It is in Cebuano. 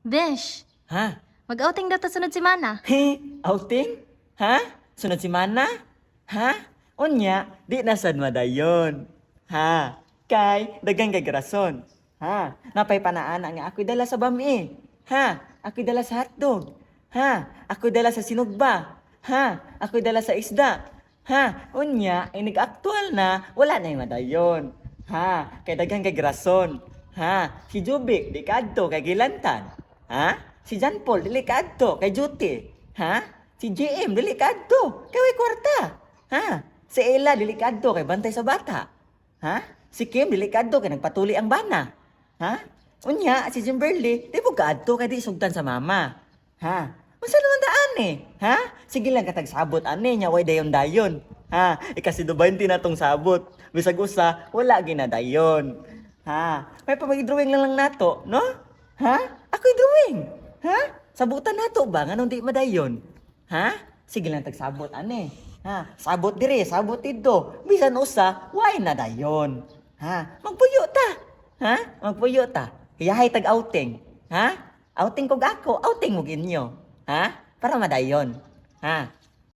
Besh, Ha? mag-outing daw ta sunod semana. He, outing? Ha? Sunod semana? Ha? Unya, di na sad madayon. Ha? Kay, daghang kay rason. Ha? Napay panaana nga ako'y dala sa bami. Ha? Ako'y dala sa hotdog. Ha? Ako'y dala sa sinugba. Ha? Ako'y dala sa isda. Ha? Unya, ay nag-aktual na, wala na yung madayon. Ha? Kay daghang kay rason. Ha? Si Jubik, di kaadto kay gilantan. Ha? Si John Paul, dili kaadto kay duty. Ha? Si JM, dili kaadto kay way kwarta. Ha? Si Ella, dili kaadto kay bantay sa bata. Ha? Si Kim, dili kaadto kay nagpatuli ang bana. Ha? Unya, si Jimberly, di mo kaadto kay di sugtan sa mama. Ha? Unsa naman daan eh? Ha? Sige lang katag sabot ani nya way dayon dayon. Ha? Ikasi 20 na tong sabot. Bisag usa wala ginadayon. Ha? May pamag-drawing lang lang nato, no? Ha? Ako'y drawing. Ha? Sabutan nato ba nganong di madayon? Ha? Sige lang tagsabot ani. Ha? Sabot dire, sabot didto. Bisan usa, way na dayon. Ha? Magpuyo ta. Ha? Magpuyo ta. Hiyahay tag outing. Ha? Outing kog ako, outing mo inyo. Ha? Para madayon. Ha?